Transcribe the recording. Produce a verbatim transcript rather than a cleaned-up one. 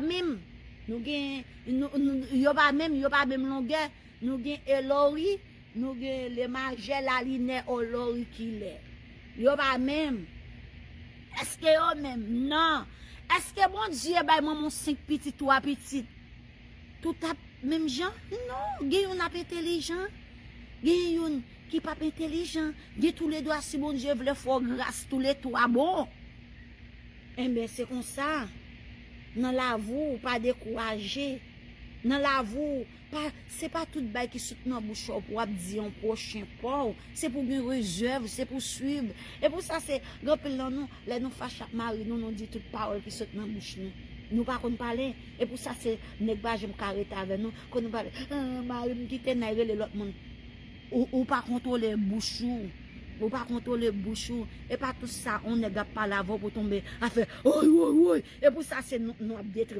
menm. Nou gen, nou, nou, yo pa menm, yo pa menm longè. Nou gen Elori, nou gen Lemajè, Lalinè, Olori, Kilè. Yo pa menm. Èske yo menm? Non. Èske Bondye bay manman senk pitit, twa pitit? Tout ap menm jan? Non, gen youn ap entelijan, gen youn ki p ap entelijan. Gen toulèdwa, si Bondye vle fè w gras, toulètwa bon. Enben, se konsa. Nan lavi w, pa dekouraje. Nan lavi w, pa, se pa tout bagay ki sot nan bouch ou pou w ap di yon pwochen pa w. Se pou gen rezèv, se pou swiv. E pou sa, se gen anpil nan nou, lè nou fache ak mari nou, nou di tout pawòl ki sot nan bouch nou. Nou pa konn pale. E pou sa, se nèg pa janm ka rete avè nou. Kon nou pale, ah, mari m kite n al rele lòt moun. Ou, ou pa kontwole bouch ou. Ou pa kontwole bouch ou. E pa tout sa, on nèg ap pale avè w pou tonbe a fè, oy, oy, oy. E pou sa, se nou, nou ap detri.